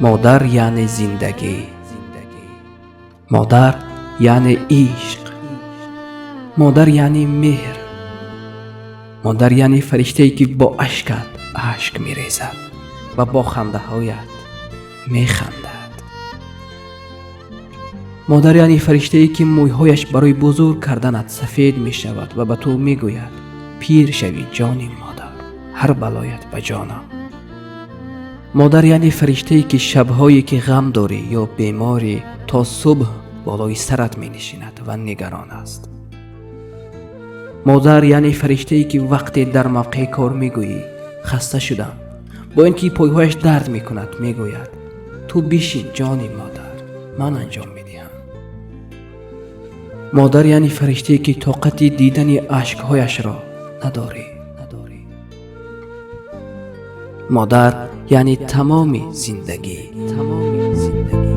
Модар яъне зиндагӣ. Модар яъне ишқ. Модар яъне меҳр. Модар яъне фариштае, ки бо ашкат ашк мерезад ва бо хандаҳоят механдад. Модар яъне фариштае, ки мӯйҳояш барои бузург карданат сафед мешавад ва ба ту мегӯяд: «Пир шавӣ, ҷони модар, ҳар балоят ба ҷонам». Модар яъне фариштае, ки шабҳое ки ғам дорӣ ё беморӣ, то субҳ болои сарат менишинад ва нигарон аст. Модар яъне фариштае, ки вақте дар мавқеи кор мегӯӣ: «Хаста шудам», бо ин ки пойҳояш дард мекунад, мегӯяд: «Ту бишин, ҷони модар, ман анҷом медиҳам». Модар яъне фариштае, ки тоқати дидани ашкҳояшро надорӣ. Модар яъне тамоми зиндагӣ, тамоми зиндагӣ.